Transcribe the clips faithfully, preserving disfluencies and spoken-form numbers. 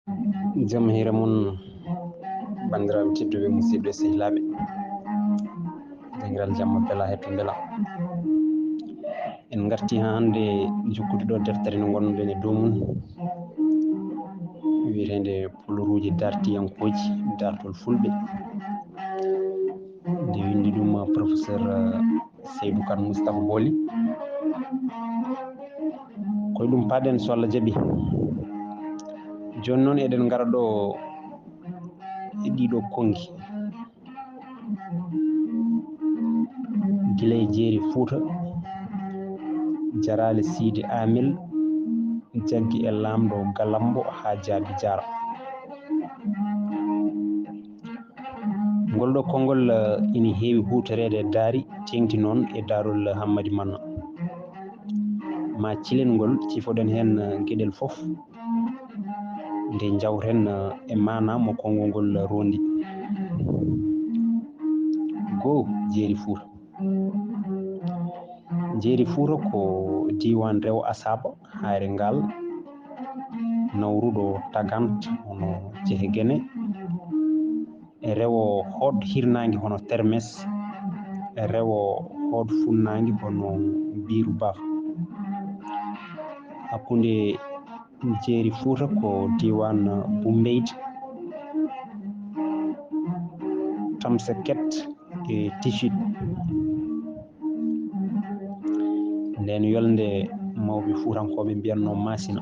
Jam hiire mon, banndiraaɓe tedduɓe, musidɓe sehilaaɓe, janngiral jamma bela hetto bela. En ngarti haa hannde jokkude ɗo deftere nde ngonnoɗen e dow mum, wiyeteende Puluruuji Dartiyankooji, Daartol Fulɓe. Nde winndi ɗum, uh, professeur, uh, Seydou Kane Moustapha Booli. Ko e ɗum paaɗen so Allah jaɓi. Jooni noon eɗen ngara ɗo e ɗiɗo konngi. Gila e jeeri Fuuta, Jaraale Siidi Aamil, jaggi e laamɗo Galambo haa Jaabi Jaara. Ngol ɗo konngol, eh, ina heewi huutoreede e daari, teeŋti noon e daarol Hammadi Manno. Ma cilen ngol, cifoɗen heen, eh, geɗel fof, nde njawten, eh, e maana mo konngol ngol rondi. Goo, jeeri Fuuta. Jeeri Fuuta ko diiwaan rewo Asaaba, Hayre Ngaal, nawruɗo Tagant hono Cehe Gene, e rewo Hood Hirnaange hono Termes, e rewo Hood Funnaange hono Biiru Baaf. Hakkunde jeeri Fuuta ko diiwaan Bumbeydi, Tamseket e Tichit. Ndeen yolnde mawɓe fuutankooɓe mbiyatnoo Maasina.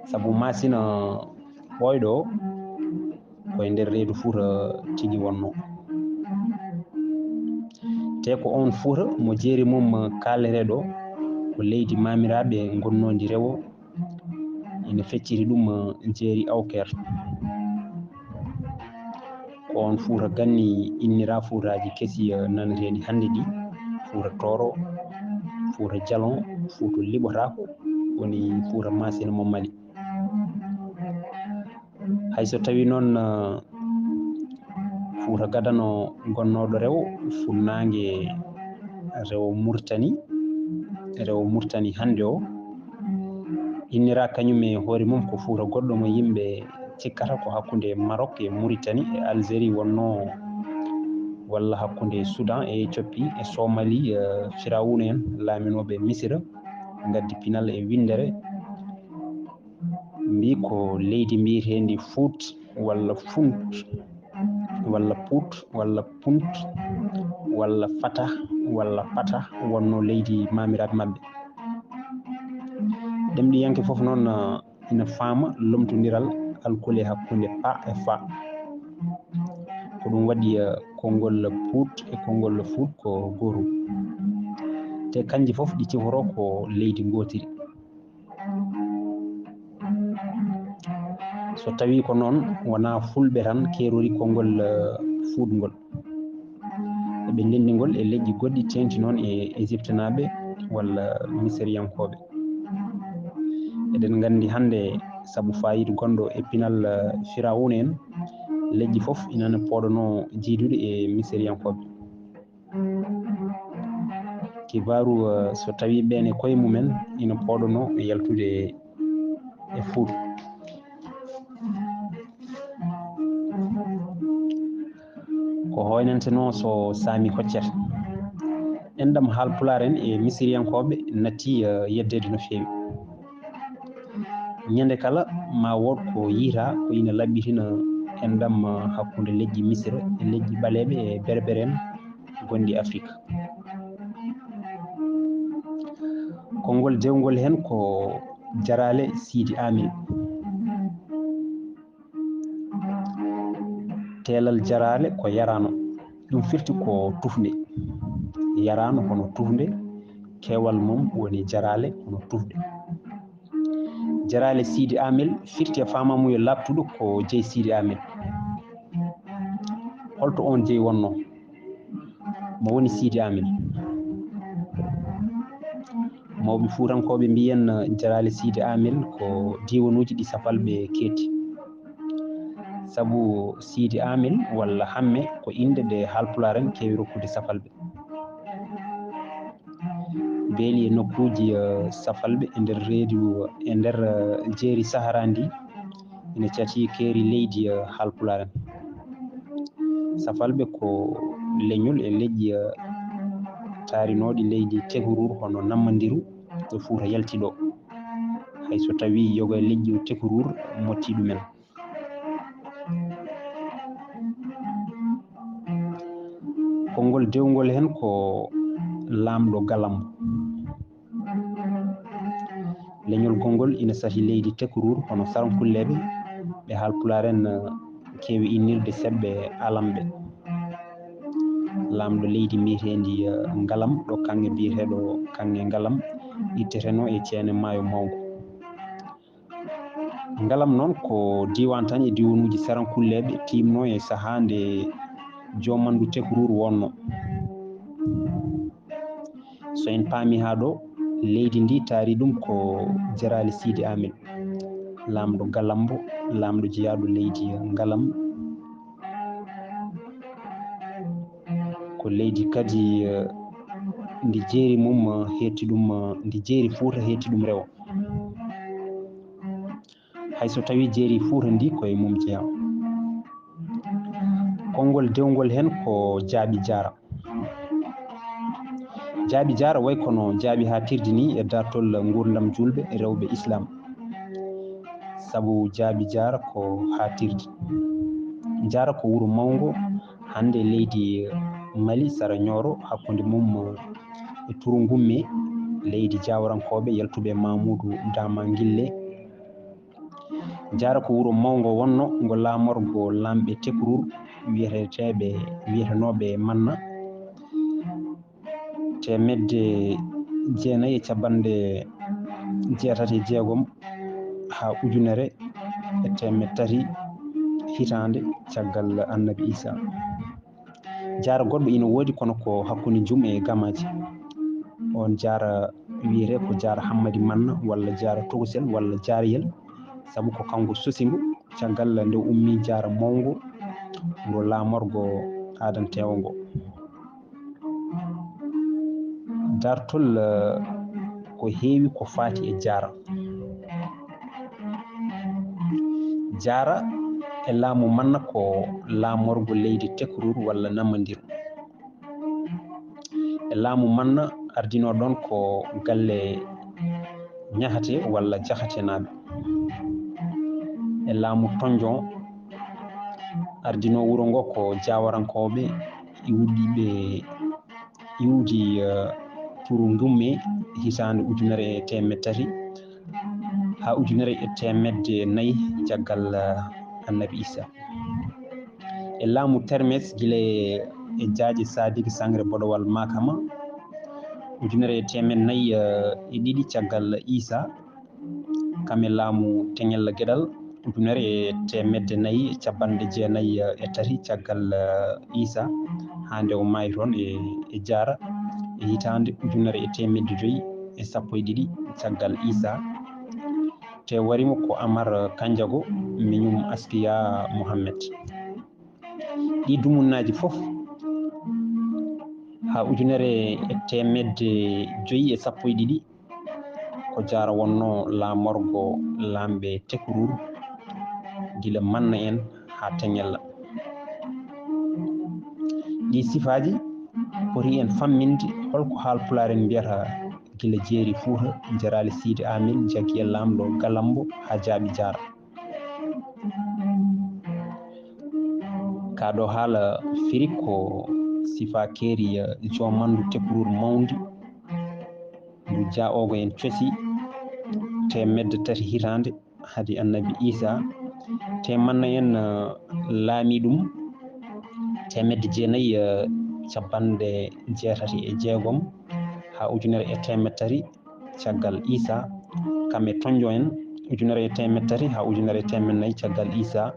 Sabu Maasina ɓooyɗo ko e nder reedu Fuuta tigi wonnoo. Te ko oon Fuuta mo jeeri mum kaaletee ɗo, ko leydi maamiraaɓe ngonnoondi rewo, ina fecciti ɗum, eh, jeeri Awker. Ko oon Fuuta ganni innira Fuutaaji kesi, eh, naneteeɗi hannde ɗi, Fuuta Tooro, Fuuta Jalon, Fuuta Liɓotaako, woni Fuuta Maasina mo Mali. Hay so tawii noon, eh, Fuuta gadano gonnooɗo rewo funnaange, rewo Murtani, rewo Murtani hannde o, innira kañum e hoore mum ko Fuuta goɗɗo mo yimɓe cikkata ko hakkunde Maroc e Mauritanie e Algérie wonnoo, walla hakkunde Soudan e Éthiopie e Somalie, eh, Firawuna en laaminooɓe Misira ngaddi pinal e winndere. Mbii ko leydi mbiyeteendi Fuut walla Funt walla Puut walla Punt walla Fatah walla Pata wonnoo leydi maamiraaɓe maɓɓe. Ɗemɗiyanke fof noon, ah, ina faama lomtondiral alkule hakkunde pa e fa. Ko ɗum waɗi, ah, konngol Puut e konngol Fuut ko gootum. Te kanji fof ɗi ciforo ko leydi ngootiri. So tawii ko noon, wonaa Fulɓe tan keerori konngol, eh, Fuut ngol. Eɓe ndenndi ngol e leƴƴi goɗɗi, teeŋti noon e Ejiptnaaɓe walla Misiriyankooɓe. Eɗen nganndi hannde, sabu faayiida gonɗo e pinal, eh, Firawuna en, leƴƴi fof ina pooɗanoo jiydude e Misiriyankooɓe. Kibaaru, eh, so tawii ɓeen e koye mumen ina pooɗanoo yaltude e Fuuta. Ko hoynantenoo so saami hoccete. Enɗam Haalpulaar en e Misiriyankooɓe natti, eh, yeddeede no feewi. Ñande kala ma wood ko yiyta ko ina laɓɓitina enɗam, eh, hakkunde leƴƴi Misira e leƴƴi ɓaleeɓe e Berbere en gonɗi Afrik. Konngol dewngol heen ko Jaraale Siidi Aamil. Teelal Jaraale ko yaraano, ɗum firti ko tufnde. Yaraano hono tufnde, keewal mum woni Jaraale hono tufnde. Jaraale Siidi Aamil firti e faamaamuya laaɓtuɗo ko jeyi Siidi Aamil. Holto oon jeyi wonnoo? Mo woni Siidi Aamil? Mawɓe fuutankooɓe mbiyen Jaraale Siidi Aamil ko diiwanuuji ɗi Safalɓe keedti. Sabu Siidi Aamil walla Hamme ko innde nde Haalpulaar en keewi rokkude Safalɓe. Beeli e nokkuuji, eh, Safalɓe e nder reedu, e nder, eh, jeeri Sahara ndi, ina cati keeri leydi, eh, Haalpulaar en. Safalɓe ko leñol e leƴƴi, eh, taarinooɗi leydi Tekruur hono Nammandiru ɗo Fuuta yalti ɗo. Hay so tawii yoga e leƴƴi Tekruur motti ɗumen. Konngol dewngol heen ko laamɗo Galambo. Leñol gonngol ina sati leydi Tekruur hono Sarankulleeɓe, ɓe Haalpulaar en, eh, keewi innirde seɓɓe Alamɓe. Laamɗo leydi mbiyeteendi, eh, Ngalam, ɗo kaŋŋe biyeteeɗo kaŋŋe Ngalam ittetenoo e ceene maayo mawngo. Ngalam noon ko diiwaan tan e diiwanuuji Sarankulleeɓe tiimnoo e sahaa nde joomanndu Tekruur wonnoo. So en paami haa ɗo, leydi ndi taari ɗum ko Jeraali Siidi Amin, laamɗo Galambo, laamɗo jeyaaɗo leydi Ngalam. Ko leydi kadi, eh, ndi jeeri mum, eh, heetti ɗum, eh, ndi jeeri Fuuta heetti ɗum rewo. Hay so tawii jeeri Fuuta ndi ko e mum jeyaa. Konngol dewngol heen ko Jaaɓi Jaara. Jaaɓi Jaara way kono jaaɓi haatirdi ni e daartol nguurndam juulɓe e rewɓe Islaam. Sabu Jaaɓi Jaara ko haatirdi. Jaara ko wuro mawngo hannde leydi Mali sara Ñooro, hakkunde mum e Turungumme, leydi Jaawarankooɓe yaltuɓe Mamuudu Daama Ngille. Jaara ko wuro mawngo wonno ngo laamorgo laamɓe Tekruur wiyeteeɓe, wiyetenooɓe Manna. Teemedde jeenayi e capanɗe jeetati e jeegom haa ujunere e teemedde tati hitaande caggal Annabi Iisaa. Jaara goɗɗo ina woodi, kono ko hakkunde Njum e Gamaaji. Oon Jaara wiyetee ko Jaara Hammadi Manna, walla Jaara Tokosel, walla Jaarayel, sabu ko kanko sosi ngu caggal nde o ummii Jaara mawngo, wuro laamorgo aadanteewo ngo. Daartol, eh, ko heewi ko faati e Jaara. Jaara e laamu Manna ko laamorgo leydi Tekruur walla Namandiru. E laamu Manna ardinoo ɗoon ko galle Ñahate walla Jaxatenaaɓe. E laamu Tonjon ardinoo wuro ngo ko Jaawarankooɓe iwuɗiiɓe iwdi, eh, Turungumme hitaande ujunere e teemedde tati haa ujunere e teemedde nayi caggal, eh, Annabi Iisaa. E laamu Termes gila e jaaje Sadik Sangre Bodowal Makama ujunere e teemedde nayi, eh, e ɗiɗi caggal Iisaa. Kam e laamu Teŋella Geɗal ujunere e teemedde nayi e capanɗe jeenayi e tati caggal, eh, Iisaa, haa nde o maayi toon e, e Jaara e hitaande ujunere e teemedde joyi e sappo e ɗiɗi caggal Iisaa. Te wari mo ko Amar Kanjago, miñum Askiya Muhammed. Ɗii dumunnaaji fof, haa ujunere e teemedde joyi e sappo e ɗiɗi, ko Jaara wonnoo laamorgo laamɓe Tekruur, gila Manna en haa Teŋella. Ɗii sifaaji poti en famminde hol ko Haalpulaar en mbiyata gila jeeri Fuuta, Jeraali Siidi Amin, jaggi e laamɗo Galambo haa jaaɓi Jaara. Kaa ɗoo haala firi ko sifaa keeri, eh, joomanndu Tekruur mawndi, ndu Jaa'oogo en cosi teemedde tati hitaande hade Annabi Iisaa, te Manna en, eh, laamii ɗum teemedde jeenayi, eh, capanɗe jeetati e jeegom haa ujunere e teemedde tati caggal Iisaa, kam e Tonjon en ujunere e teemedde tati haa ujunere e teemedde nayi caggal Iisaa,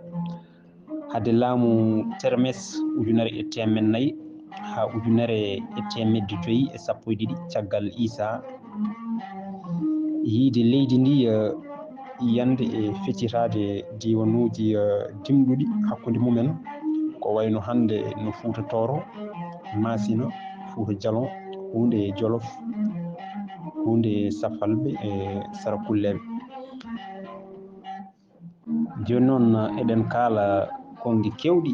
hade laamu Termes ujunere e teemedde nayi haa ujunere e teemedde joyi e sappo e ɗiɗi caggal Iisaa. Yiide leydi ndi, eh, yande e feccitaade diiwanuuji, eh, dimɗuɗi hakkunde mumen, ko wayno hannde no Fuuta Tooro, Maasina, Fuuta Jalon, huunde e Jolof, huunde e Safalɓe e Sarakulleeɓe. Jooni noon, eɗen kaala konngi keewɗi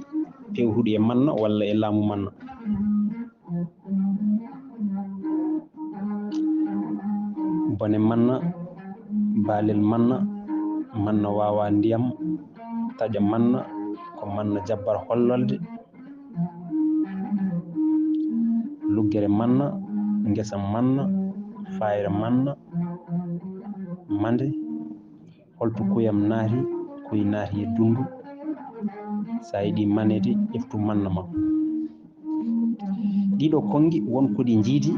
pewtuɗi e manna walla e laamu manna. Bone manna, baalel manna, manna waawaa ndiyam, taƴa manna, ko manna jabbar hollolde, luggere manna, ngesa manna, fayre manna, mande, holto kuyam naati, kuy naati e dunndu, so a yiɗi maneede, ƴeftu manna ma. Ɗiɗo konngi, won ko ɗi njiidi,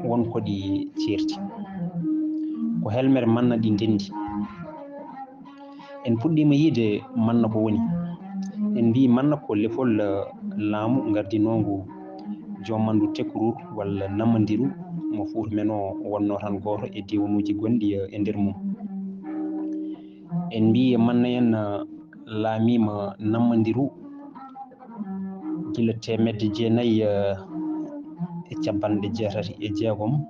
won ko ɗi ceerti. Ko helmere manna ɗi ndenndi. En puɗɗiima yiide manna ko woni. En mbii manna ko lefol, eh, laamu ngardinoongu joomandu tekruur walla namandiru mo Fuuta men o wonnoo tan gooto e diiwanuuji gonɗi, eh, e nder mum. En mbii e manna en, eh, laamiima namandiru gila teemedde jeenayi, eh, e cappanɗe jeetati e jeegom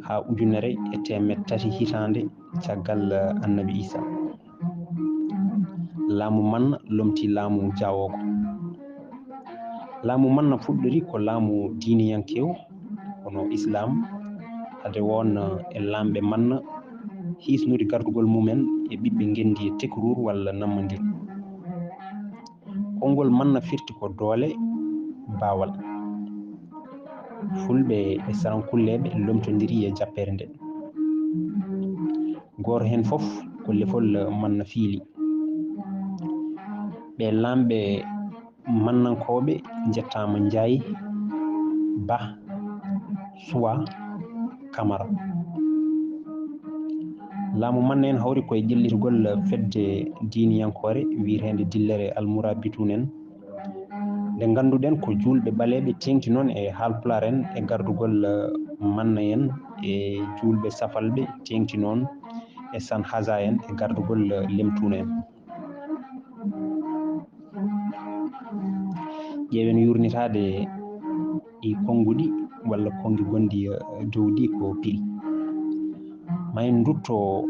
haa ujunere e teemedde tati hitaande caggal, eh, Annabi Iisaa. Laamu manna lomtii laamu jaawoogo. Laamu manna fuɗɗori ko laamu diiniyankeewu, kono Islaam, hade won, eh, e laamɓe manna hiisnude gardugol mumen e ɓiɓɓe ngenndi e tekruur walla nammandiru. Konngol manna firti ko doole, baawal. Fulɓe e sarankulleeɓe lomtondiri e jappeere nde. Gooto heen fof ko lefol manna fiili. Ɓe laamɓe mannankooɓe njettaama Njaay, Bah, Suwa, Kamara. Laamu manna en hawri koye ƴellitgol fedde diiniyankoore wiyeteende Dillere Almurabituun en, nde ngannduɗen ko juulɓe ɓaleeɓe teeŋti noon e Haalpulaar en e gardugol, eh, manna en e juulɓe safalɓe teeŋti noon e Sanhaza en e gardugol, eh, lemtuuna en. Ƴeewen yuurnitaade ɗi konnguɗi walla konngi gonɗi, eh, dow ɗi ko piɗi. Ma en ndutto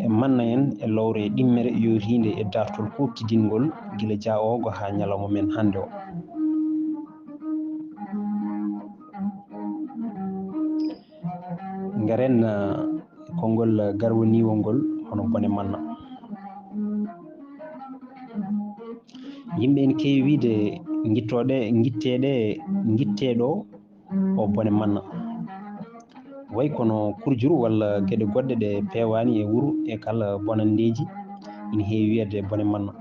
e manna en e lowre ɗimmere yowtiinde e daartol kuuɓtidinngol gila jaawoogo haa ñalawma men hannde o. Ngaren, eh, konngol garwaniiwol ngol hono bone manna. Yimɓe ene keewi wiyde ngittooɗe, ngitteeɗe, ngitteeɗo o bone manna. Way kono kurjuru walla geɗe goɗɗe ɗe peewaani e wuro e kala bonanndeeji ina heewi wiyeede bone manna.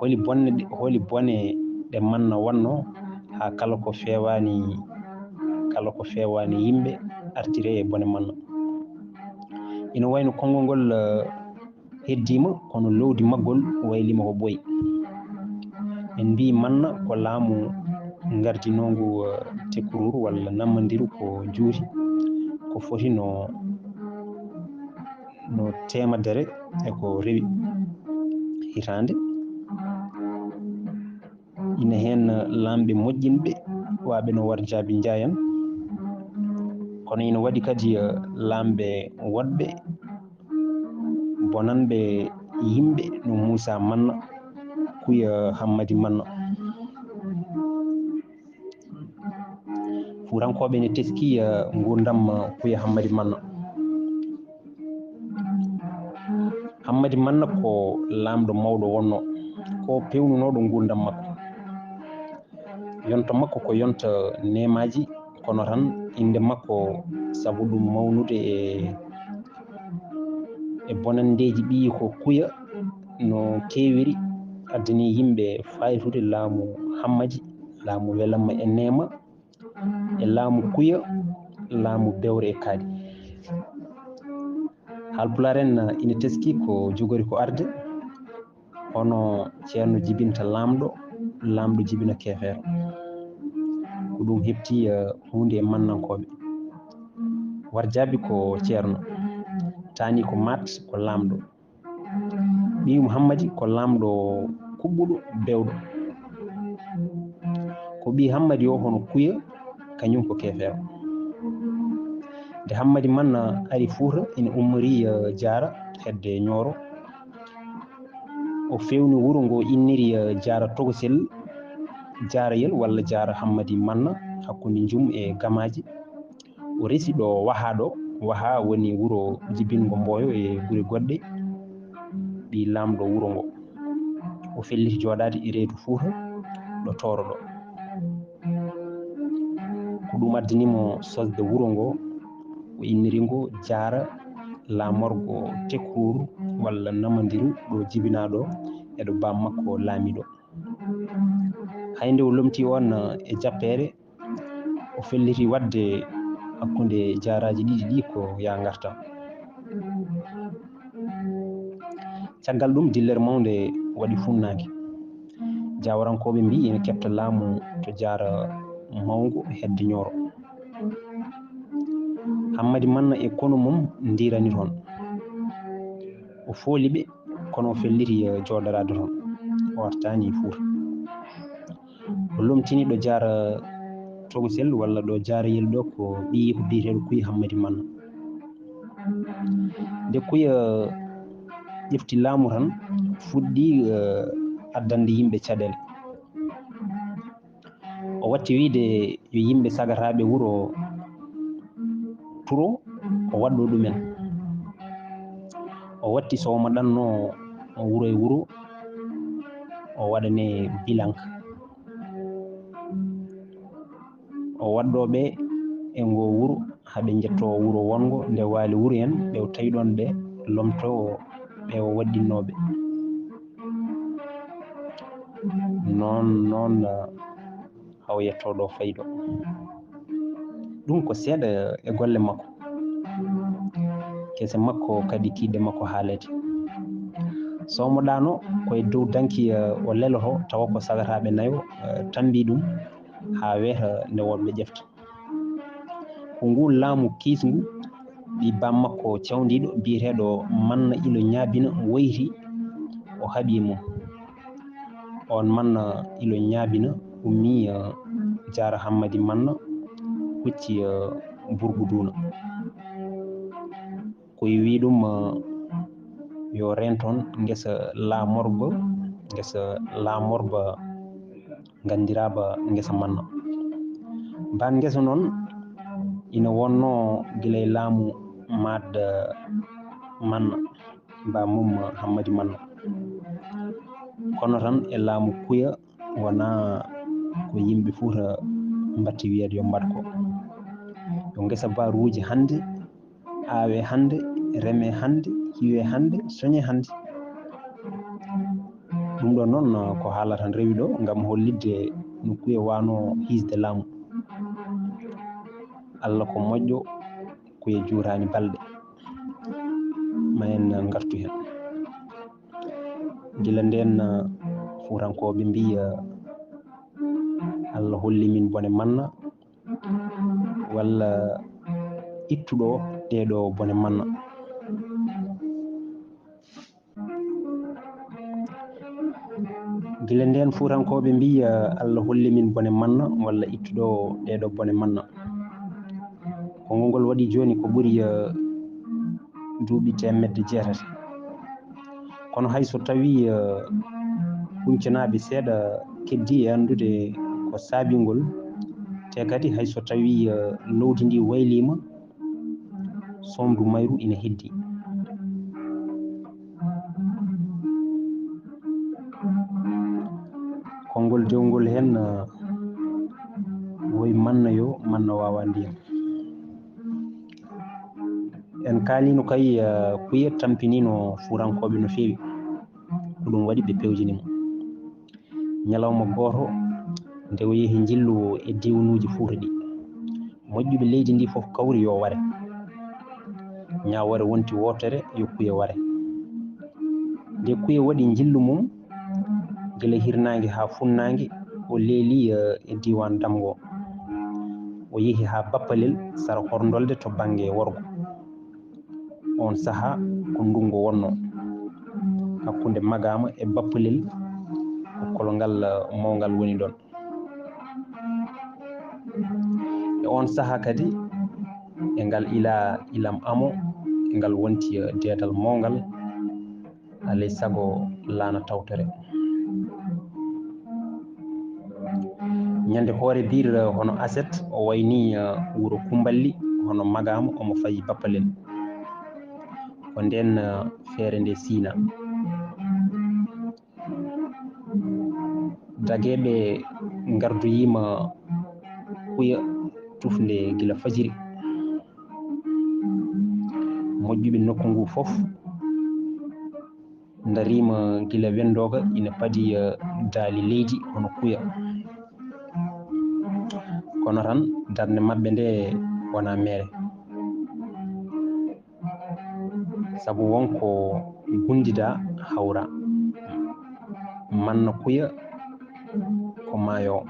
Holi bonne ɗe, holi bone ɗe manna wonnoo haa kala ko feewaani, kala ko feewaani yimɓe artire e bone manna? Ina wayno konngol ngol, eh, heddiima, kono loowdi maggol wayliima ko ɓooyi. En mbii manna ko laamu ngardinoongu, eh, tekruur walla namandiru ko juuti, ko foti no, no teemedere e ko rewi hitaande. Ina heen laamɓe moƴƴinɓe, waaɓe no Warjaabi Njaay en. Kono ina waɗi kadi, eh, laamɓe woɗɓe bonanɓe yimɓe no Muusaa Manna, kuya Hammadi Manna. Fuutankooɓe ne teskii, eh, nguurndam, eh, kuya Hammadi Manna. Hammadi Manna ko laamɗo mawɗo wonnoo, ko peewnunooɗo nguurndam makko. Yonta makko ko yonta neemaaji, kono tan innde makko sabu ɗum mawnude e, e bonanndeeji ɓiyi ko kuya no keewiri, addani yimɓe faytude laamu Hammadi, laamu welamma e neema, e laamu kuya, laamu bewre e kaaɗi. Haalpulaar en ina teskii ko jogori ko arde, hono ceerno jibinta laamɗo, laamɗo jibina keefeero. Ko ɗum heɓti, eh, huunde e mannankooɓe. Warjaabi ko ceerno, taani ko maat ko laamɗo. Ɓiy Muhammadi ko laamɗo kuɓɓuɗo, bewɗo. Ko ɓiy Hammadi o hono kuya, kañum ko keefeero. Nde Hammadi Manna ari Fuuta, ina ummori, eh, Jaara hedde Ñooro. O fewni wuro ngo inniri, eh, Jaara Togosel, Jaarayel walla Jaara Hammadi Manna, hakkunde Njum e Gamaaji. O resi ɗo Waha ɗo. Waha woni wuro jibingo Mboyo e gure goɗɗe, ɓii laamɗo wuro ngo. O felliti jooɗaade e reedu Fuuta ɗo Tooro ɗo. Ko ɗum addani mo sosde wuro ngo, o inniri ngo Jaara, laamorgo Tekruur walla Namandiru ɗo jibinaaɗo e ɗo baam makko laamiɗo. Hay nde o lomti on e jappeere, o felliti waɗde hakkunde jaaraaji ɗiɗi ɗi ko yaa ngartam. Caggal ɗum, dillere mawnde waɗi funnaange. Jaawarankooɓe mbii ina keɓta laamu to Jaara mawngo hedde Ñooro. Hammadi Manna e konu mum ndiirani toon. O fooli ɓe, kono o felliti, eh, jooɗoraade toon. O artaani Fuuta. O lomtini ɗo Jaara Togosel walla ɗo Jaarayel ɗo ko ɓiyiiko biyeteeɗo Kuya Hammadi Manna. Nde Kuya ƴefti laamu tan, fuɗɗi, eh, addande yimɓe caɗeele. O watti wiyde yo yimɓe sagataaɓe wuro turo, o waɗɗo ɗumen. O watti so omo ɗanno wuro e wuro, o waɗane bilanka. O waɗɗo ɓe e ngo wuro, haa ɓe njetto wuro wonngo nde waali wuro en, ɓe o tawi ɗon ɓe lomto ɓe o waɗɗinnooɓe. Noon, noon, haa o yettoo ɗo fayɗo. Ɗum ko seeɗa e golle makko. Kese makko kadi tiiɗde makko haalete. So omo ɗaano, ko e dow danki, eh, o leloto, tawa ko sagataaɓe nayo, eh, tambi ɗum haa weeta nde wonɓe ƴefta. Ko nguun laamu kiisngu, ɓii baam makko cawndiiɗo biyeteeɗo Manna ilo Ñaabina woyti, o haɓi e mum. Oon Manna ilo Ñaabina ummii, eh, Jaara Hammadi Manna hucci, eh, Burgu Duuna. Ko e wii ɗum, eh, yo reen toon ngesa laamorgo, ngesa laamorba nganndiraaɓe ngesa Manna. Baan ngesa noon ina wonnoo gila e laamu Maad Manna, ba mum Hammadi Manna. Kono tan e laamu Kuya wonaa ko yimɓe Fuuta mbatti wiyeede yo mbaɗ ko. Yo ngesa ba ruuje hannde, aawe hannde, reme hannde, hiwe hannde, soñe hannde. Ɗum ɗo noon ko haala tan rewi ɗo ngam hollitde no Kuya waano hiisde laamu. Allah ko moƴƴo, Kuya juuraani balɗe. Ma en ngartu heen. Gila ndeen, Fuutankooɓe mbii, Allah holli min bone Manna, walla ittuɗo ɗee ɗo bone Manna. Gila ndeen, Fuutankooɓe mbii, Allah holli min bone Manna, walla ittuɗo ɗee ɗo bone Manna. Konngol ngol waɗi jooni ko ɓuri, eh, duuɓi teemedde jeetati. Kono hay so tawii, eh, huncanaaɓe seeɗa keddii e anndude ko saabii ngol, te kadi hay so tawii, eh, loowdi ndi wayliima, soomdu mayru ina heddii. Konngol dewngol heen, eh, woy Manna yo, Manna waawa ndiyam. En kaaliino kay, eh, Kuya tampiniino Fuutankooɓe no feewi. Ko ɗum waɗi ɓe pewjini mo. Ñalawma gooto, nde o yehi njillu e diiwanuuji Fuuta ɗi, moƴƴuɓe leydi ndi fof kawri yo ware. Ñaawoore wonti wootere, yo Kuya ware. Nde Kuya waɗi njillu mum, gila hirnaange haa funnaange, o leeli, eh, e diiwaan Damgo. O yehi haa Bappalel, sara Horndolde to bannge worgo. Oon sahaa ko ndunngu wonnoo. Hakkunde Magaama e Bappalel, ko kolongal, eh, mawngal woni ɗoon. E oon sahaa kadi, E ngal ila ilam amo, e ngal wonti, eh, deedal mawngal, alay sago laana tawtore. Ñande hoore biir, eh, hono aset, o wayni, eh, wuro Kumballi, hono Magaama, omo fayi Bappalel. Ko ndeen, eh, feere nde siina. Dageeɓe ngardoyiima kuya tufnde gila fajiri. Moƴƴuɓe nokku ngu fof ndariima gila wenndooga ina padi, eh, daali leydi hono kuya. Kono tan darnde maɓɓe nde wonaa meere. Sabu won ko gunndidaa hawraa. Manna kuya ko maayo.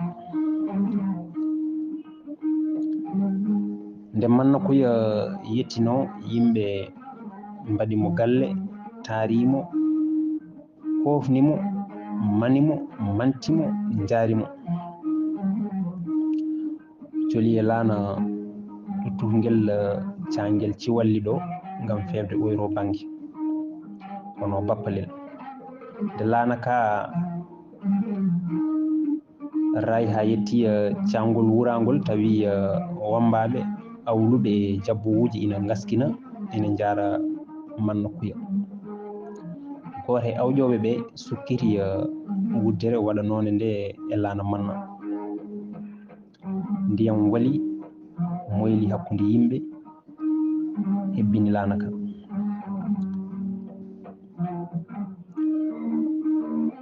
Nde manna kuya yettinoo, yimɓe mbaɗi mo galle, taari mo, koofni mo, mani mo, manti mo, njaari mo. Coli e laana ɗuttude ngel, eh, caangel Ciwalli ɗo ngam feewde oyroo bannge. Kono Bappalel. Nde laana ka raay haa yetti, eh, caangol wuraangol, tawi, eh, wammbaaɓe awluɓe e jabbuwuuji ina ngaskina, ina njaara manna kuya. Gooto e awƴooɓe ɓe sukkiti, eh, wuddere waɗanoonde nde e laana manna. Ndiyam wali, moyli hakkunde yimɓe, hebbini laana ka.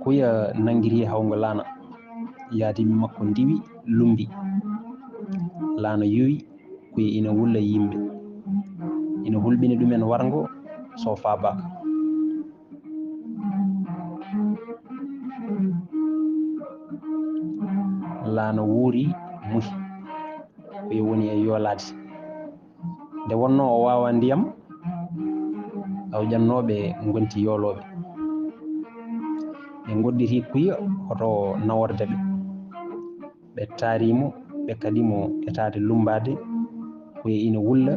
Kuya nanngiri hawngo laana, yaadiiɓe makko ndiwi, lumbi. Laana yuwi, kuya ina wulla yimɓe. Ina hulɓini ɗumen warngo, so faabaaka. Laana wuuri, muhi. Kuya woni e yoolaade. Nde wonnoo o waawaa ndiyam, awƴannooɓe ngonti yoolooɓe. Ɓe ngodditi kuya hoto naworde ɓe. Ɓe taari mo, ɓe kaɗi mo etaade lummbaade. Kuya ina wulla,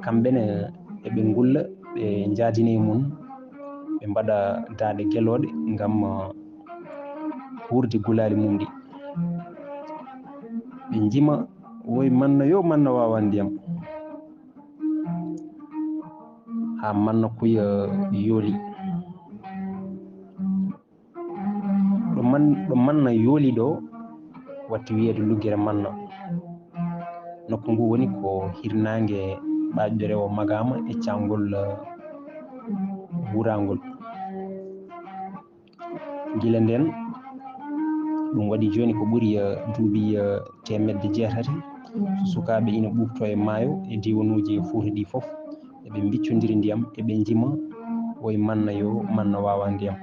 kamɓe ne eɓe ngulla, ɓe njaadina e mum, ɓe mbaɗa daaɗe gelooɗe ngam, uh, wuurde gulaali mum ɗi. Ɓe njima, woy manna yo manna waawaa ndiyam. Haa manna kuya yooli. Ɗo man-, ɗo manna yooli ɗo, watti wiyeede luggere manna. Nokku ngu woni ko hirnaange ɓaaƴɗo rewo Magaama e caangol, eh, wuraangol. Gila ndeen, ɗum waɗi jooni ko ɓuri, eh, duuɓi, eh, teemedde jeetati, so sukaaɓe ina ɓuuɓtoo e maayo e diiwanuuji Fuuta ɗi fof, eɓe mbiccondiri ndiyam, eɓe njima, woy manna yo manna waawaa ndiyam.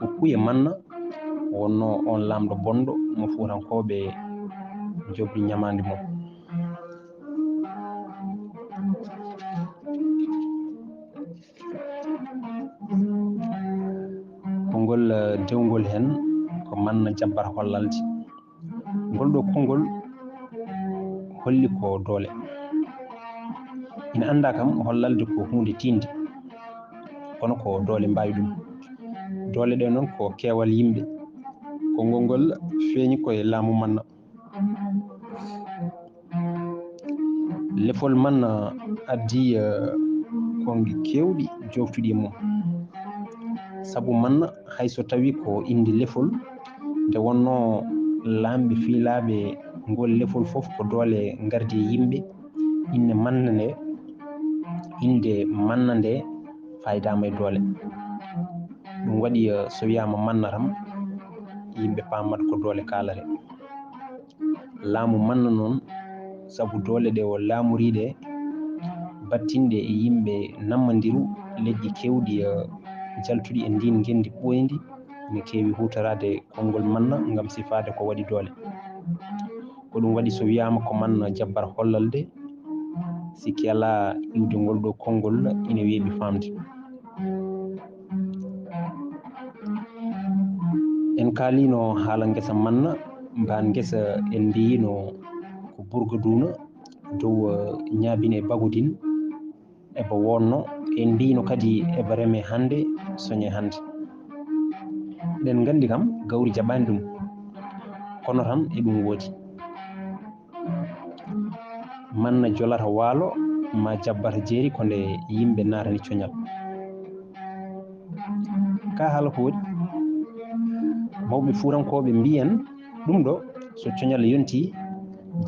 Ko kuye manna wonnoo oon laamɗo bonɗo mo Fuutankooɓe njoɓri ñamaande mum. Konngol, eh, dewngol heen ko manna jabbar hollalde. Ngol ɗoo konngol holli ko doole. Ina anndaa kam hollalde ko huunde tiiɗnde, kono ko doole mbaawi ɗum. Doole ɗe noon ko keewal yimɓe. Konngol ngol feeñi ko e laamu manna. Lefol manna addi, eh, konngi keewɗi jooftuɗi e mum. Sabu manna, hay so tawi ko innde lefol, nde wonnoo laamɓe fiilaaɓe ngol lefol fof ko doole ngardi e yimɓe, innde manna nde, innde manna nde faydaama e doole. Ɗum waɗi, eh, so wiyaama manna tan, yimɓe paamat ko doole kaalata. Laamu manna noon, sabu doole ɗe o laamori ɗe, battinɗe e yimɓe nammandiru, leƴƴi keewɗi, eh, jaltuɗi e ndiin ngenndi ɓooyndi, ina keewi huutoraade konngol manna ngam sifaade ko waɗi doole. Ko ɗum waɗi so wiyaama ko manna jabbar hollalde, sikke alaa iwde ngol ɗoo konngol ina weeɓi faamde. En kaaliino haala ngesa manna, mbaan ngesa en mbiyino ko burgaduuna, dow, eh, ñaabine e bagodin, ebo wonno, en mbiyno kadi ebo reme hannde, soñe hannde. Eɗen nganndi kam, gawri jaɓaani ɗum, kono tan eɗum woodi. Manna jolata waalo, ma jabbata jeeri, ko nde yimɓe naatani coñal. Ka haala ko woodi, mawɓe fuutankooɓe mbiyen ɗum ɗo, so coñal yonti,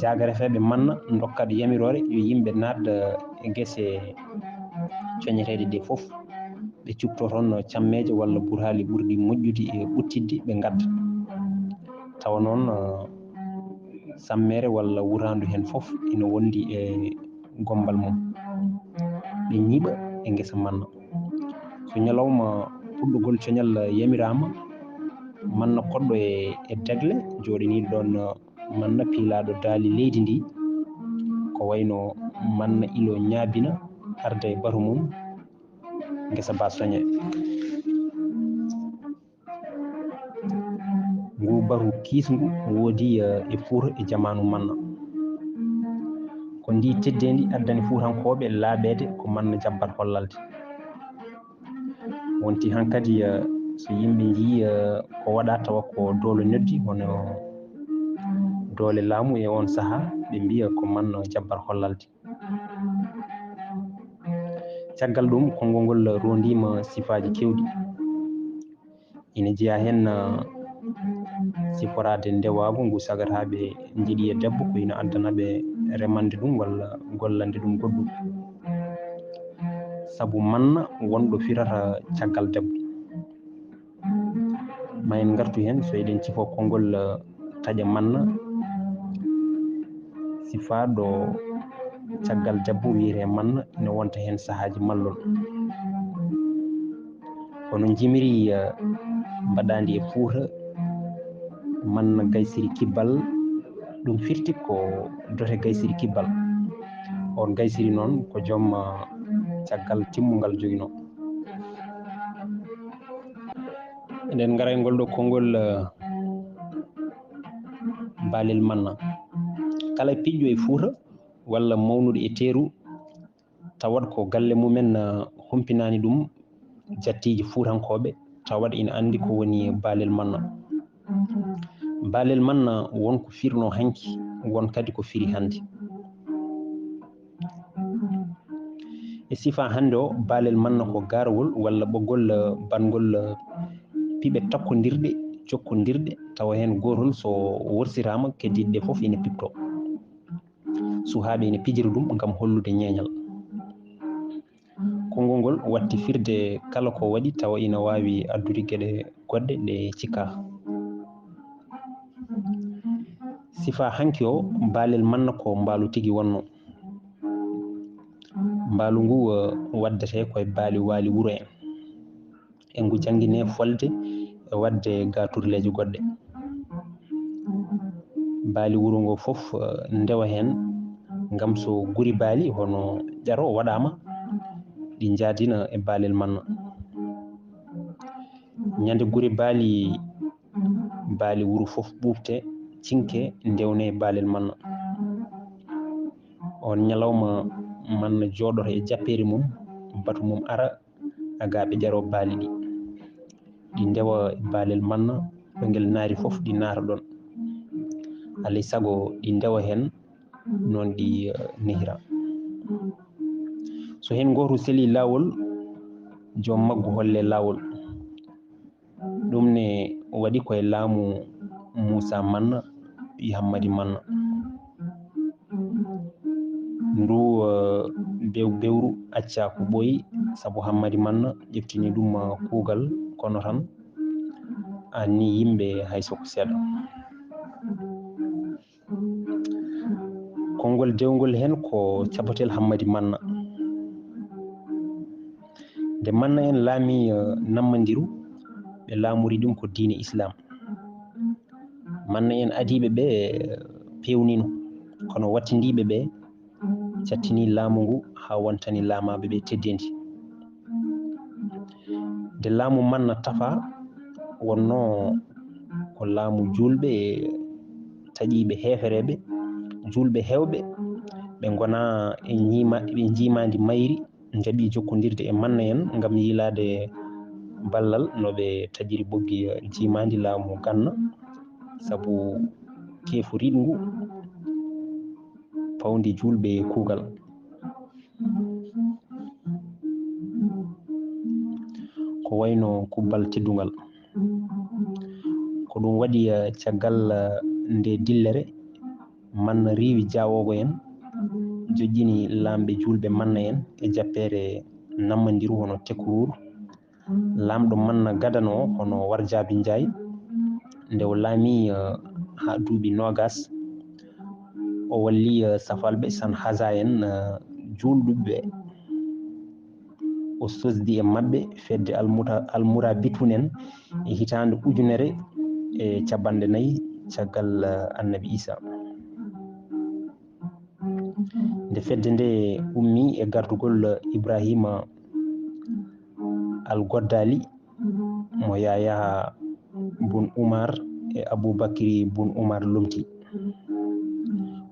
jaagarefeeɓe manna ndokkat yamiroore yo yimɓe naat e gese coñeteeɗe ɗe fof, ɓe cupto toon cammeeje walla butaali ɓurɗi moƴƴude e ɓuttidde, ɓe ngadda. Tawa noon, eh, sammeere walla wuraandu heen fof ina wondi e gommbal mum. Ɓe ñiiɓa e ngesa manna. So ñalawma puɗɗugol coñal yamiraama, manna koɗɗo e, e degle jooɗiniiɗo ɗoon, manna piilaaɗo daali leydi ndi, ko wayno manna ilo ñaabina arda e batu mum, ngesa ba soñe. Ngu batu kiisngu woodi, eh, e Fuuta e jamaanu manna. Ko ndi teddeendi addani fuutankooɓe laaɓeede ko manna jabbat hollalde. Wonti hankadi, eh, so yimɓe njii, eh, ko waɗa tawa ko doole noddi, hono doole laamu e oon sahaa, ɓe mbiya ko manna jabbat hollalde. Caggal ɗum, konngol ngol roondiima sifaaji keewɗi. Ina jeyaa heen, ah, siforaade ndewaagu ngu sagataaɓe njiɗi e debbo, ko ina addana ɓe remande ɗum walla gollande ɗum goɗɗum. Sabu manna wonɗo firata caggal debbo. Ma en ngartu heen, so eɗen cifo konngol, eh, taƴa manna, sifaa ɗo caggal debbo wiyetee manna, ina wonta heen sahaaji mallol. Kono njimiri, eh, mbaɗaandi e Fuuta, manna gaysiri kibbal, ɗum firti ko dote gaysiri kibbal. On gaysiri noon ko joom, eh, caggal timmungal joginoo. Eɗen ngara e ngol ɗo konngol, eh, baalel manna. Kala piɗɗo e Fuuta walla mawnuɗo e teeru, tawat ko galle mumen, eh, humpinaani ɗum jattiiji fuutankooɓe, tawat ina anndi ko woni baalel manna. Baalel manna won ko firnoo hanki, won kadi ko firi hannde. E sifaa hannde o, baalel manna ko garawol walla ɓoggol, eh, banngol, eh, piɓe takkondirɗe, jokkondirɗe, tawa heen gootol so worsiraama, keddiiɗe ɗe fof ina piptoo. Suhaaɓe ina pijira ɗum ngam hollude ñeeñal. Konngol ngol watti firde kala ko waɗi tawa ina waawi addude geɗe goɗɗe ɗe cikkaa. Sifaa hanki o, baalel manna ko mbaalu tigi wonnoo. Mbaalu ngu, eh, waddetee ko e baali waali wuro en. E ngu jannginee folde e waɗde gaaturleeje goɗɗe. Baali wuro ngo fof, eh, ndewa heen ngam so guri baali hono ƴaro waɗaama, ɗi njaadina e baalel manna. Ñande guri baali, baali wuro fof ɓuuɓte, cinke, ndewnee baalel manna. On ñalawma manna jooɗoto e jappeere mum, batu mum ara, agaaɓe ƴaro baali ɗi. Ɗi ndewa e baalel manna, ɗo ngel naati fof ɗi naata ɗon. Alay sago ɗi ndewa heen, noon ɗi, eh, nehira. So heen gooto selii laawol, joom maggu holle laawol. Ɗum ne waɗi ko e laamu Muusaa Manna, ɓii Hammadi Manna. Ndu, eh, bew-, bewru accaa ko ɓooyi, sabu Hammadi Manna ƴeftini ɗum, eh, kuugal, kono tan aanni yimɓe hay so ko seeɗa. Konngol dewngol heen ko cabotel Hammadi Manna. Nde Manna en laami, eh, Nammandiru, ɓe laamori ɗum ko diine Islaam. Manna en adiiɓe ɓe, eh, peewnino, kono wattindiiɓe ɓe cattini laamu ngu haa wontani laamaaɓe ɓe teddeendi. Nde laamu Manna tafaa, wonnoo ko laamu juulɓe, taƴiiɓe heefereeɓe, juulɓe heewɓe, ɓe ngona e ñiima ɓe njiimaandi mayri, njaɓi jokkondirde e manna en ngam yiilaade ballal no ɓe taƴiri ɓoggi njiimaandi laamu Ganna, sabu keeforiiɗngu pawndi juulɓe e kuugal. Ko wayno kubbal teddungal. Ko ɗum waɗi, eh, caggal, eh, nde dillere, Manna riiwi jaawoogo en, joƴƴini laamɓe juulɓe Manna en e jappeere Nammandiru hono Tekruur. Laamɗo Manna gadano hono Warjaabi Njaay, nde o laami, eh, haa duuɓi noogas. O walli, eh, safalɓe Sanhaza en, eh, juulɗuɓe. O sosdi e maɓɓe fedde Almuta-, Almurabitun en e hitaande ujunere e capanɗe nayi caggal, eh, Annabi Iisa. Nde fedde nde ummi e gardugol Ibrahima Al Goddali, mo Yaya bun Umar e Abubakri bun Umar lomti.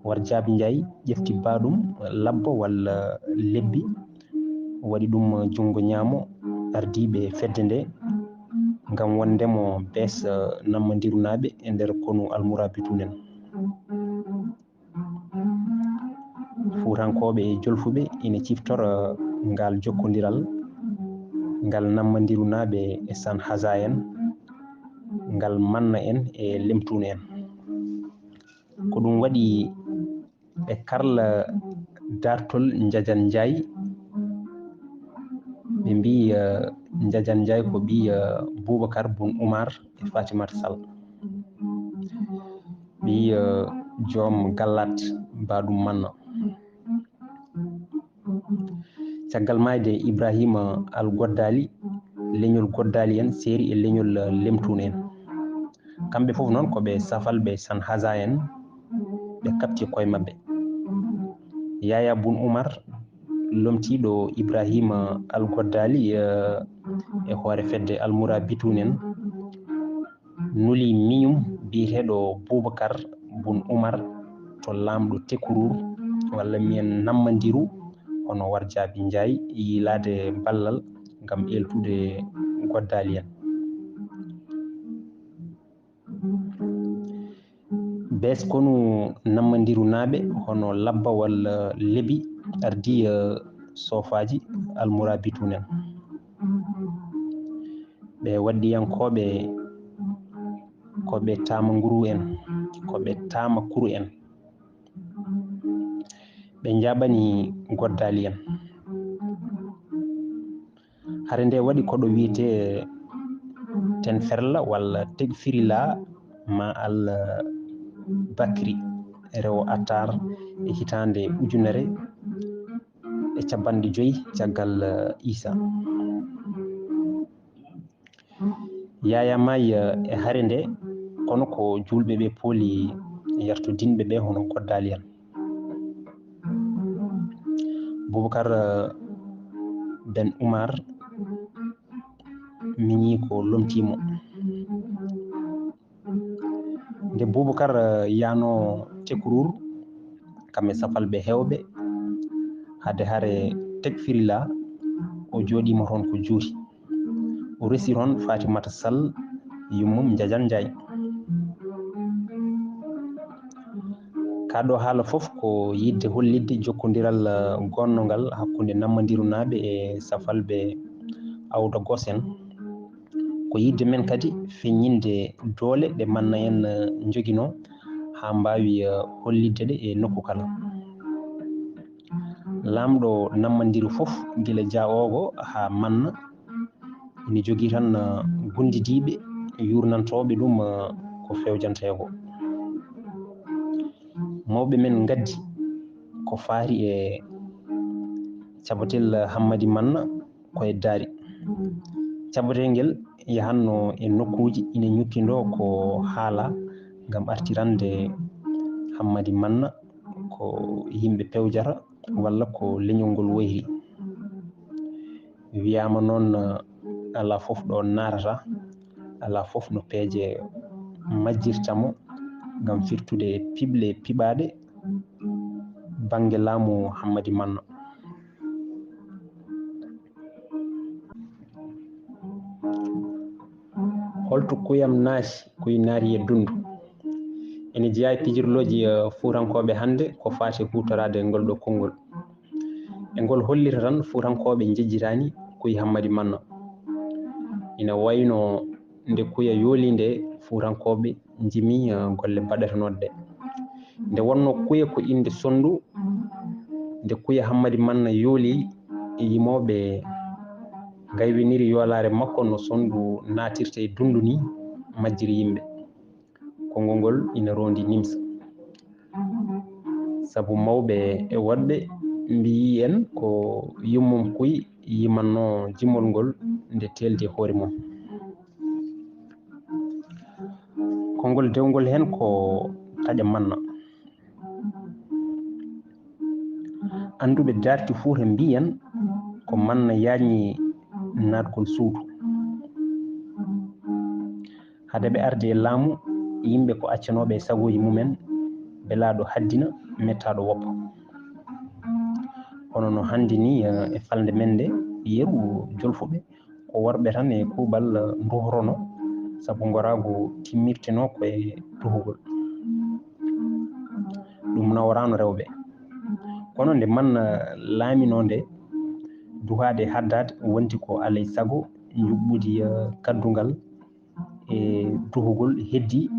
Warjaabi Njaay ƴefti baaɗum labba walla lebbi, waɗi ɗum junngo ñaamo ardiiɓe fedde nde, ngam wondemo bees, eh, nammandirunaaɓe e nder konu Almurabitun en. Fuutankooɓe e Jolfuɓe ina ciftora ngal jokkondiral, ngal Nammandirunaaɓe e Sanhaza en, ngal Manna en e Lemtun en. Ko ɗum waɗi ɓe karla daartol Njajan Njaay, ɓe mbii, eh, Njajan Njaay ko ɓii, eh, Bubakar bun Umar e Fatimata Sall. Ɓii, eh, joom Gallat, baaɗum Manna. Caggal maayde Ibrahima Al Goddali, leñol Goddali en seeri e leñol, eh, Lemtun en. Kamɓe fof noon ko ɓe safalɓe Sanhaza en, ɓe kaɓti koye maɓɓe. Yaya bun Umar, lomtiiɗo Ibrahima Al Goddali, eh, e hoore fedde Almurabitun en, nuli miñum biyeteeɗo Bubakar bun Umar to laamɗo Tekurur walla mbiyen Nammandiru, hono Warjaabi Njaay, yiilaade ballal ngam eeltude Goddali en. Bees konu Nammandirunaaɓe hono Labba walla Lebi ardii, eh, soofaaji Almurabitun en. Ɓe waɗɗiyankooɓe ko ɓe Taama Nguru en, ko ɓe Taama Kuru en. Ɓe njaaɓani Goddali en. Hare nde waɗi ko ɗo wiyetee Tenferla walla Tegfirila ma Al Bakri, rewo Attar e hitaande ujunere e capanɗe joy caggal, eh, Iisa. Yaya maayi, eh, e hare nde, kono ko juulɓe ɓe pooli yartodinɓe ɓe hono Goddali en. Bubakar, eh, ben Umar miñi ko lomtii mo. Nde Bubakar, eh, yahnoo Tekurur, kam e safalɓe heewɓe, hade hare Tekfirila, o jooɗiima toon ko juuti. O resi toon Fatimata Sall, yummum Njajan Njaay. Kaa ɗoo haala fof ko yiɗde hollitde jokkondiral, eh, gonnongal hakkunde Nammandirunaaɓe e safalɓe Awda Gos en. Ko yiɗde men kadi feññinde doole ɗe Manna en, eh, njoginoo haa mbaawi, eh, hollitde ɗe e nokku kala. Laamɗo Nammandiru fof, gila Jaawoogo haa Manna, ina jogii tan, eh, gondidiiɓe yuurnantooɓe ɗum, eh, ko fewjanteego. Mawɓe men ngaddi ko faati e cabatel Hammadi Manna ko e Daari. Cabatel ngel yahanno e nokkuuji ina ñukkindoo ko haala ngam artirande Hammadi Manna ko yimɓe pewjata walla ko leñol ngol woyri. Wiyaama noon, alaa fof ɗo naatata, alaa fof no peeje majjirta mo ngam firtude piɓle piɓaaɗe bannge laamu Hammadi Manno. Holto kuyam naati, kuy naati e dundu? Ene jeyaa e pijirlooji, eh, fuutankooɓe hannde ko faati e huutoraade ngol ɗoo konngol. E ngol hollita tan fuutankooɓe njejjitaani kuy Hammadi Manno. Ina wayno nde kuya yooli nde fuutankooɓe njimi, eh, golle baɗatanooɗe ɗe. Nde wonnoo kuya ko innde sonndu, nde kuya Hammadi Manna yooli, yimooɓe ngaywiniri yoolaare makko no sonndu naatirta e dundu ni majjiri yimɓe. Konngol ngol ina roondi nimsa. Sabu mawɓe e woɗɓe mbiyi en ko yummum kuy yimannoo jimol ngol nde teeldi e hoore mum. Konngol dewngol heen ko taƴa manna. Annduɓe daarti Fuuta mbiyan ko manna yaajni naatgol suudu. Hade ɓe arde e laamu, yimɓe ko accanooɓe e sagooji mumen, belaaɗo haddina, mettaaɗo woppa. Kono no hannde ni, eh, e falnde men nde, yeru jolfuɓe ko worɓe tan e kuuɓal, eh, nduhrono, sabu ngoraagu timmirtino ko e duhugol. Ɗum naworaano rewɓe. Kono nde manna laaminoo nde, duhaade e haddaade wonti ko alay sago njuɓɓudi, eh, kaddungal e duhugol heddii,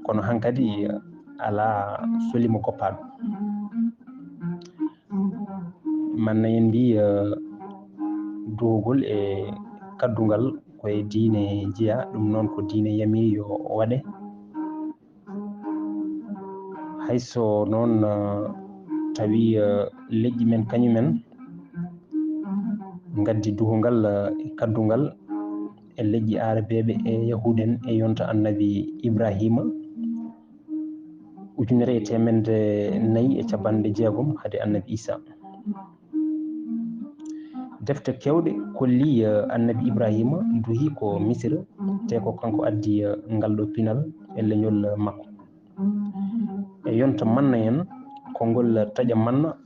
kono hankadi alaa solimo goppaaɗo. Manna en mbii, eh, duhugol e kaddungal ko e diine jeyaa, ɗum noon ko diine yamiri yo waɗe. Hay so noon, eh, tawi, eh, leƴƴi men kañumen ngaddi duhungal, eh, e kaddungal e leƴƴi Aarabeeɓe e Yahuuden e yonta Annabi Ibraahiima, ujunere e teemedde nayi e cappanɗe jeegom hade Annabi Iisaa. Defte keewɗe kolli, eh, Annabi Ibraahiima duhi ko Misira, te ko kanko addi, eh, ngal ɗo pinal e leñol, eh, makko. E yonta manna en, konngol taƴa manna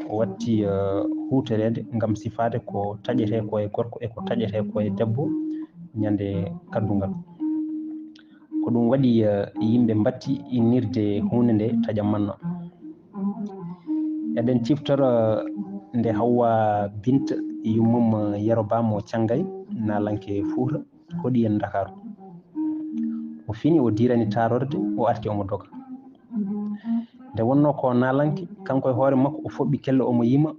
watti, eh, huutoreede ngam sifaade ko taƴetee ko e gorko e ko taƴetee ko e debbo ñande kaddungal. Ko ɗum waɗi, eh, yimɓe mbatti innirde huunde nde taƴa manna. Eɗen ciftora nde Hawwa Binta yummum, eh, Yero Ba mo Cangay, naalanke Fuuta, hoɗi en Ndakaaru. O fini, o diirani taarorde, o arti omo doga. Nde wonnoo ko naalanke, kanko e hoore makko o foɓɓi kelle omo yima.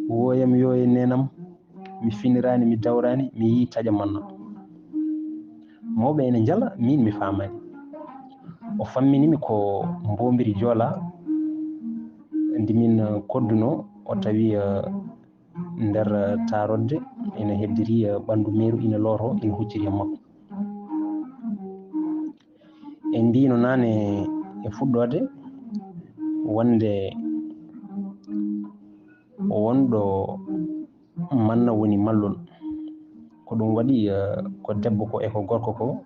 Wooyam yo e neenam, mi finiraani, mi dawraani, mi yii taƴa manna. Mawɓe ene njala, miin mi faamaani. O fammini mi ko mboombiri joolaa ndi min koddunoo, o tawi, eh, nder, eh, taarodde ina heddiri, eh, ɓanndu meeru ina looto, ina hucciri e makko. En mbiino naane e fuɗɗoode wonde wonɗo manna woni mallol. Ko ɗum waɗi, eh, ko debbo ko e ko gorko ko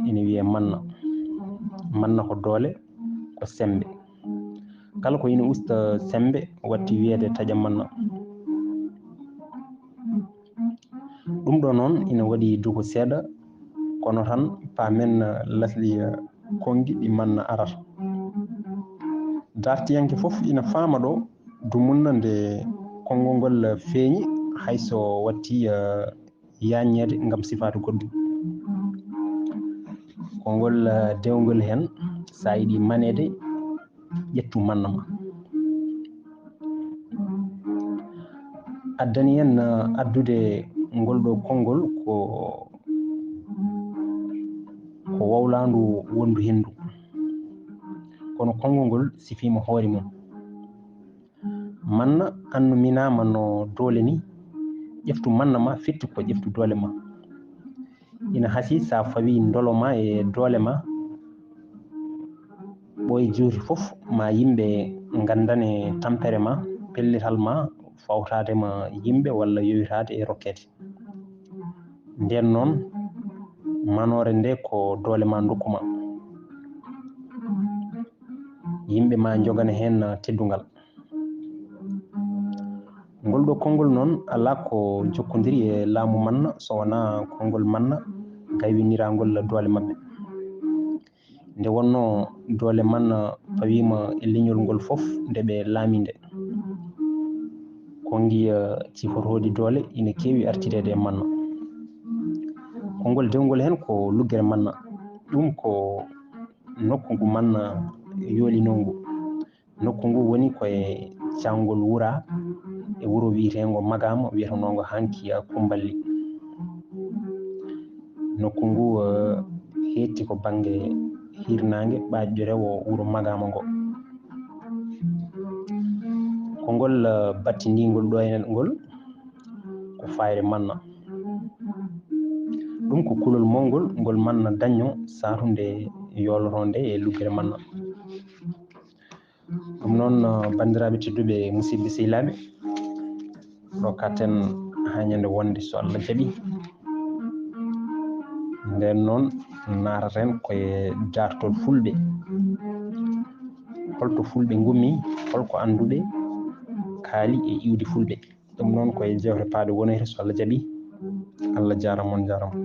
ina wiyee manna. Manna ko doole, ko semmbe. Kala ko ina usta semmbe watti wiyeede taƴa manna. Ɗum ɗo noon ina waɗi duko seeɗa, kono tan paamen, eh, lasli, eh, konngi ɗi manna arata. Daartiyanke fof ina faama ɗo dumunna nde konngol ngol feeñi, hay so watti, eh, yaññeede ngam sifaade goɗɗum. Ko ngol, eh, dewngol heen, so a yiɗi maneede, ƴettu manna ma. Addani en, eh, addude ngol ɗo konngol ko, ko wowlaandu wondu henndu. Kono konngol ngol sifiima hoore mum. Manna annuminaama no doole ni, ƴeftu manna ma, fitti ko ƴeftu doole ma. Ina hasii so a fawii ndolo ma e doole ma, ɓooy juuti fof, ma yimɓe nganndane tampere ma, pellital ma, fawtaade ma yimɓe walla yowitaade e rokkeede. Ndeen noon, manoore nde ko doole ma ndokku ma. yimɓe ma njogana heen teddungal. Ngol ɗo konngol noon alaa ko jokkondiri e laamu Manna so wonaa konngol Manna gaywiniraangol doole maɓɓe. Nde wonnoo doole Manna pawiima e leñol ngol fof nde ɓe laami nde, konngi ciforhooji doole ina keewi artireede e Manna. Konngol dewngol heen ko luggere Manna. Ɗum ko nokku ngu Manna yoolinoo ngu. Nokku ngu woni ko e caangol Wura e wuro wiyeteengo Magaama, wiyetenoongo hanki Kumballi. Nokku ngu, eh, heetti ko bannge hirnaange, ɓaaƴɗo rewo wuro Magaama ngo. Konngol, eh, battindiingol ɗo e ngol ko fayre Manna. Ɗum ko kulol mawngol ngol Manna dañnoo, saatunde yoolotonde e luggere Manna. Ɗum noon, eh, banndiraaɓe tedduɓe, musidɓe sehilaaɓe, ɗo katen haa ñande wonde so Allah jaɓi. Nden noon naataten ko e daartol Fulɓe. Holto Fulɓe ngummi, holko annduɓe kaali e iwdi Fulɓe. Ɗum noon ko e jewte paaɗe wonoyta so Allah jaɓi. Allah jaaraama, on jaaraama.